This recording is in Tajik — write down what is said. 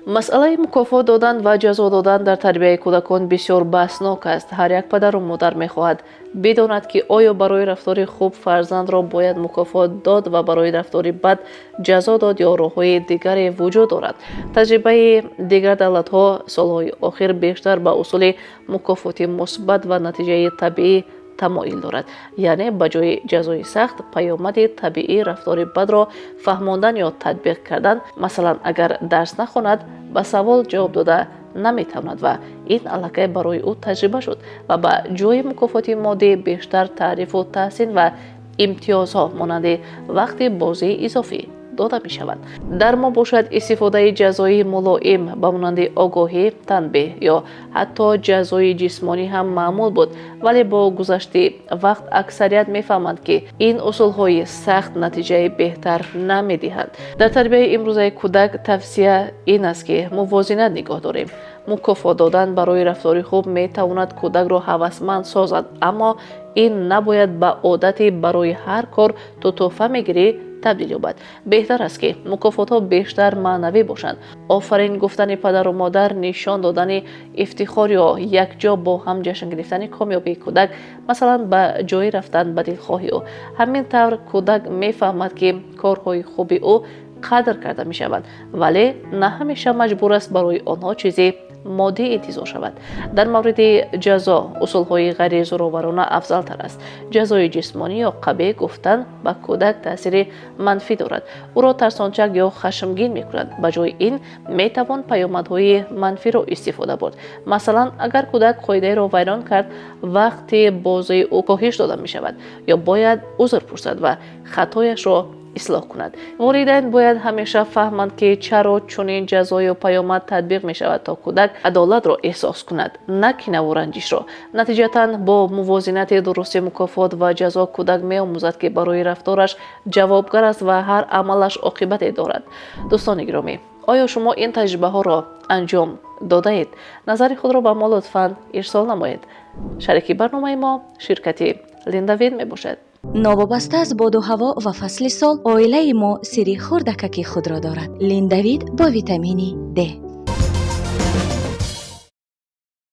Масъалаи мукофот додан ва ҷазо додан дар тарбияи кӯдакон бисёр баҳснок аст. Ҳар як падару модар мехоҳад бидонад, ки оё барои рафтори хуб фарзандро бояд мукофот дод ва барои рафтори бад ҷазо дод ё роҳҳои дигаре вуҷуд дорад. Таҷрибаи дигар давлатҳо солҳои охир бештар ба усули мукофоти мусбат ва натиҷаи табиӣ тамоил дорад, яъне ба ҷои ҷазои сахт паёмади табиии рафтори бадро фаҳмондан ё татбиқ кардан. Масалан, агар дарс нахонад, ба савол ҷавоб дода наметавонад ва ин аллакай барои ӯ таҷриба шуд ва ба ҷои мукофоти моддӣ бештар таърифу таҳсин ва имтиёзҳо монанди вақти бозии изофӣ дода мешаванд. Дар мо бошад, истифодаи ҷазои мулоим ба монанди огоҳӣ, танбеҳ ё ҳатто ҷазои ҷисмонӣ ҳам маъмул буд, вале бо гузашти вақт аксарият мефаҳманд, ки ин усулҳои сахт натиҷаи беҳтар намедиҳанд. Дар тарбияи имрӯзаи кӯдак тавсия ин аст, ки мувозинат нигоҳ дорем. Мукофот додан барои рафтори хуб метавонад кӯдакро ҳавасманд созад, аммо ин набояд ба одати барои ҳар кор ту тӯҳфа мегирӣ табдил ёбад. Беҳтар аст, ки мукофотҳо бештар маънавӣ бошанд: офарин гуфтани падару модар, нишон додани ифтихор ё якҷо бо ҳам ҷашн гирифтани комёбии кӯдак, масалан, ба ҷое рафтан ба дилхоҳи ӯ. Ҳамин тавр кӯдак мефаҳмад, ки корҳои хуби ӯ қадр карда мешаванд, вале на ҳамеша маҷбур аст барои онҳо чизи моддӣ интизор шавад. Дар мавриди ҷазо усулҳои ғайризӯроварона афзалтар аст. Ҷазои ҷисмонӣ ё қабеҳ гуфтан ба кӯдак таъсири манфӣ дорад, ӯро тарсончак ё хашмгин мекунад. Ба ҷои ин метавон паёмадҳои манфиро истифода бурд. Масалан, агар кӯдак қоидаеро вайрон кард, вақти бозии ӯ коҳиш дода мешавад ё бояд узр пурсад ва хатояшро ислоҳ кунад. Волидайн бояд ҳамеша фаҳманд, ки чаро чунин ҷазо ё паёмад татбиқ мешавад, то кӯдак адолатро эҳсос кунад, на кинаву ранҷишро. Натиҷатан, бо мувозинати дурусти мукофот ва ҷазо кӯдак меомӯзад, ки барои рафтораш ҷавобгар аст ва ҳар амалаш оқибате дорад. Дӯстони гиромӣ, оё шумо ин таҷрибаҳоро анҷом додаед? Назари худро ба мо лутфан ирсол намоед. Шарики барномаи мо ширкати Линдавин мебошад. Новобаста аз боду ҳаво ва фасли сол, оилаи мо сирри хурдакаки худро дорад: Линдавид бо витамини Д.